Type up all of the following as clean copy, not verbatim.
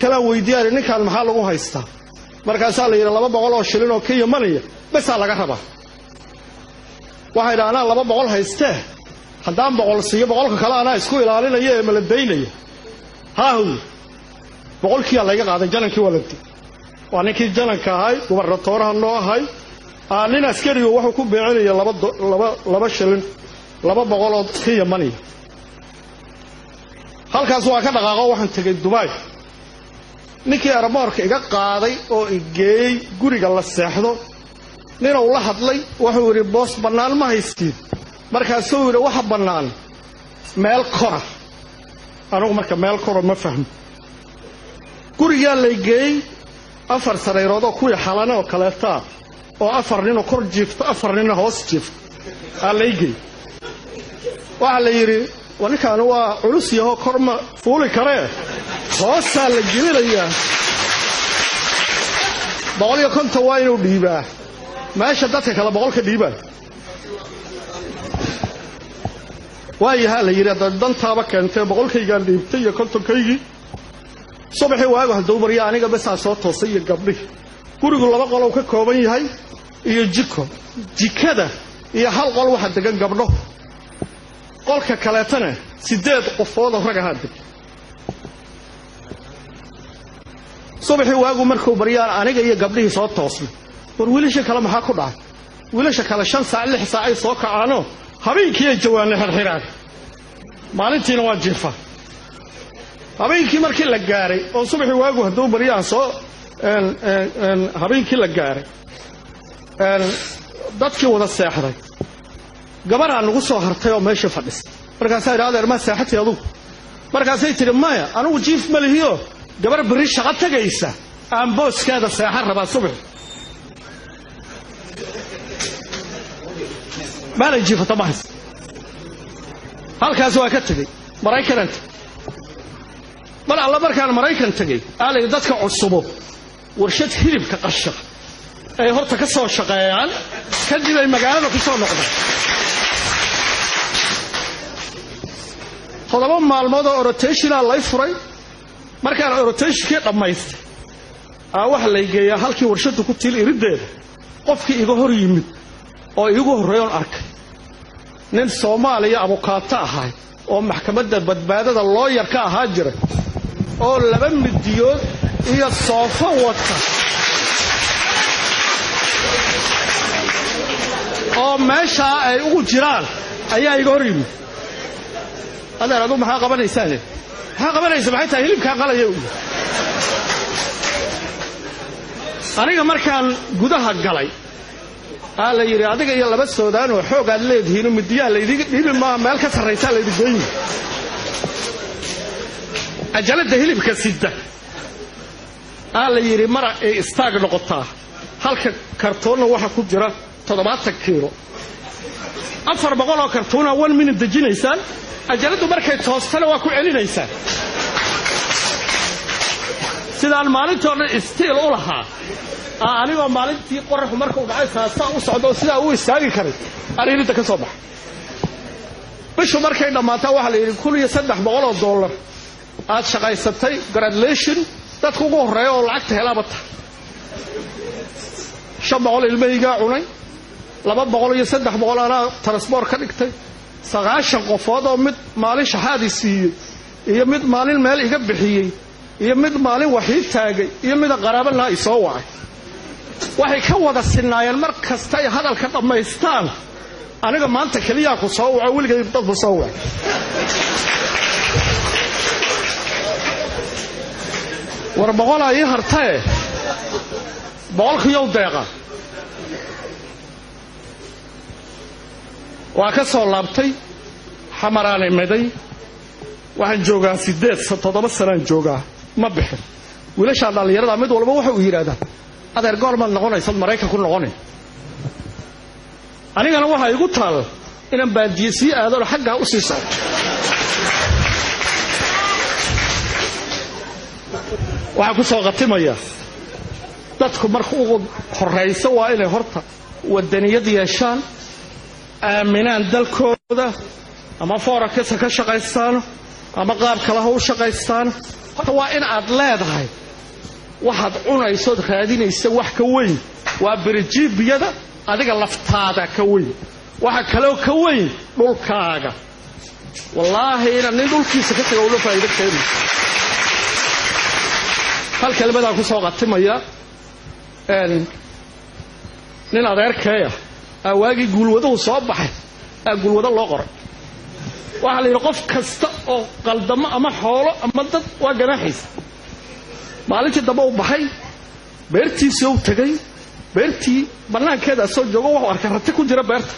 Kalaan weydiiyaani, ninkaan maxaa lagu haystaa? Markaasaa la yidhi 200 oo shilin oo Kenya money basaa laga rabaa. Waxay idha, anaa 200 haystee, haddaan 100 siiyo, 100-ka kale anaa isku ilaalinaya ee maladaynaya. Haahow, 100-kiiyaa layga qaaday. Janankii waa la di, waa ninkii jananka ahay, gubernatooraha noo ahay. Nin askarigu wuxuu ku beecinaya laba shilin, 200 oo Kenya money. Halkaas waa ka dhaqaaqo, waxaan tegey Dubai. Ninkii airport-ka iga qaaday oo igeeyey guriga la seexdo, ninuu la hadlay, wuxuu yidhi, "Boos bannaan ma haystiin?" Markaasuu yidhi, "Waxa bannaan meel kora." Anugu marka meel kora ma fahmo. Gurigaa lay geeyey, afar sariirood oo kuwii Xalane oo kaleetaa, oo afar ninoo kor jiifto, afar nina hoos jiifto aa lay geeyey. Waxaa la yidhi, ninkaani waa culus yahoo kor ma fuuli karee, hoosaa la gelinayaa. 150 waa inuu dhiibaa meesha dadka kale 100-ka dhiibaa. Waayahaa, la yidhi, hadda dantaaba keentee, 100-kaygaan dhiibtay iyo 50-kaygii. Subaxii waagu hadduu barya, aniga basaa soo toosay iyo gabdhihi. Gurigu laba qolow ka kooban yahay iyo jiko. Jikada iyo hal qol waxaa degan gabdho, qolka kaleetana siddeed qofoodoo rag ahaa degan. Subaxii waagu markuu baryaan, aniga iyo gabdhihii soo toosnay. War, wiilasha kale maxaa ku dhacay? Wiilasha kale 5 saac, 6 saacay soo kacaanoo habeenkiiay jawaanna xirxiraan, maalintiina waa jiifa. Habeenkii markii la gaaray oo subaxii waagu hadduu baryaan soo habeenkii la gaaray, dadkii wada seexday, gabaraa nagu soo hartay oo meeshii fadhisa. Markaasaa idhi, "Adeer, maa seexatay adugu?" Markaasay tidhi, "Maya, anigu jiif ma lihiyo, gabar berri shaqo tagaysa aan booskeeda seexan rabaa subax." Maalay jiifato ma haysa. Halkaas waa ka tegey, Maraykanaan tegey. Mar alla markaan Maraykan tegey, aa layidhi dadka cusubo warshad hilibka qasha ay horta ka soo shaqeeyaan, kadib ay magaalada ku soo noqdaan. 7 maalmood oo rotation-aa lay furay. Markaan rotation-kii dhammaystay, aa waxa lay geeyaa halkii warshaddu ku tiil iriddeeda. Qofkii iga hor yimid oo iigu horreeyoon arkay, nin Soomaaliya abukaato ahay oo maxkamadda badbaadada lawyer ka ahaa jiray, oo laba midiyood iyo soofo wata, oo meeshaa ay ugu jiraan, ayaa iga hor yimid. "Adeer, adu maxaa qabanaysaane? Maxaa qabanaysa? Maxay tahay hilibkaa qalaya?" U aniga markaan gudaha galay, aa la yidhi, "Adiga iyo laba Soodaan oo xoog aad leedihiinoo midiyaha laydiga dhiibi maa, meel ka sarraysaa laydi goyni." Cajaladda hilibka sida, aa la yidhi, mara ay istaag noqotaa, halka kartoonna waxaa ku jira 70 kiilo, 400 oo kartoona one minute dejinaysaan. Cajaladdu markay toostana waa ku celinaysaan. Sidaan maalintoo dhan istiil u lahaa, anigoo maalintii qoraxu markuu dhacay saasaa u socda oo sidaa u istaagi karay, ariiridda ka soo baxa. Bishu markay dhammaataa, waxaa la yidhi, $1,300 aad shaqaysatay, congratulation, dadka ugu horreeya oo lacagta helaaba tahay. 500 ilmahaygaa cunay, 200 iyo 300 anaa transport ka dhigtay. 90 qofood oo mid maalin shaxaadii siiyey, iyo mid maalin meel iga bixiyey, iyo mid maalin waxii taagay, iyo mida qaraabo lahaa isoo wacay, waxay ka wada sinaayeen mar kasta ay hadalka dhammaystaan, "Aniga maanta keliyaa ku soo waco, weligay dadku soo wacay." War, 100-aa ii hartae, 100-kiyow deeqa. Waa ka soo laabtay, Xamaraan imiday. Waxaan joogaa 8, 7 sanaan joogaa, ma bixin. Wiilashaa dhallinyarada mid walba waxa uu yidhahdaa, "Adeer, goormaad noqonaysaad Maraykan ku noqonay?" Anigana waxaa igu taal inaan baadiye sii aadano, xaggaa u sii socto. Waxaan ku soo khatimaya, dadku marka ugu horrayso waa inay horta wadaniyad yeeshaan, aaminaan dalkooda, ama forex-ka ka shaqaystaan ama qaab kale ha u shaqaystaan. Horta waa in aad leedahay waxaad cunaysood raadinaysa wax ka weyn. Waa birijiibiyada adiga laftaada ka weyn, waxa kaloo ka weyn dhulkaaga. Wallaahi inaan nin dhulkiisa ka taga ula faa'iido keeni. Hal kelmadaan ku soo qatimaya. Nin adeerkeeya aa waagii guulwaduhu soo baxay aa guulwado loo qoray. Waxaa la yidhi qof kasta oo qaldamo ama xoolo ama dad waa ganaaxaysa. Maalintii dambe u baxay, beertiisii u tegay, beertii bannaankeeda asoo joogo wuxuu arkay rati ku jira beerta.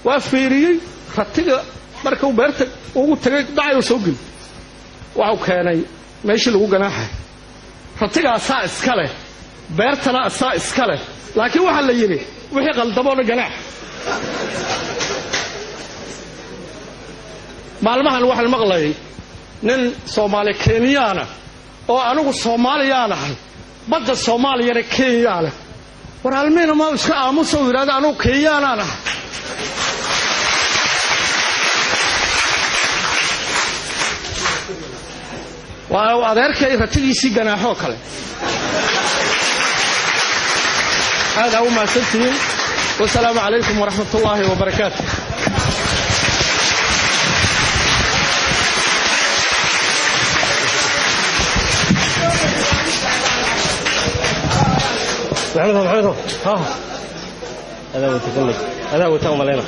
Waa fiiriyey ratiga. Markuu beerta ugu tagay dhacayuu soo geli, waxuu keenay meeshii lagu ganaaxay. Ratiga asaa iska leh, beertana asaa iska leh, laakiin waxaa la yidhi wixii qaldamoona ganaax. Maalmahan waxaan maqlayay nin Soomaali Kenyaana oo anigu Soomaaliyaan ahay, badda Soomaaliyana Kenyaa leh. War almiina ma iska aamusa uu yidhahda anugu Kenyaanaan ahay. Waa adeerkay ratigiisii ganaaxoo kale. Aad aa u mahadsantihiin. Wasalaamu calaykum waraxmat ullaahi wabarakaatu. Maxamed, maxamed, ha, adaa wata kolley, adaa wata umaleyna.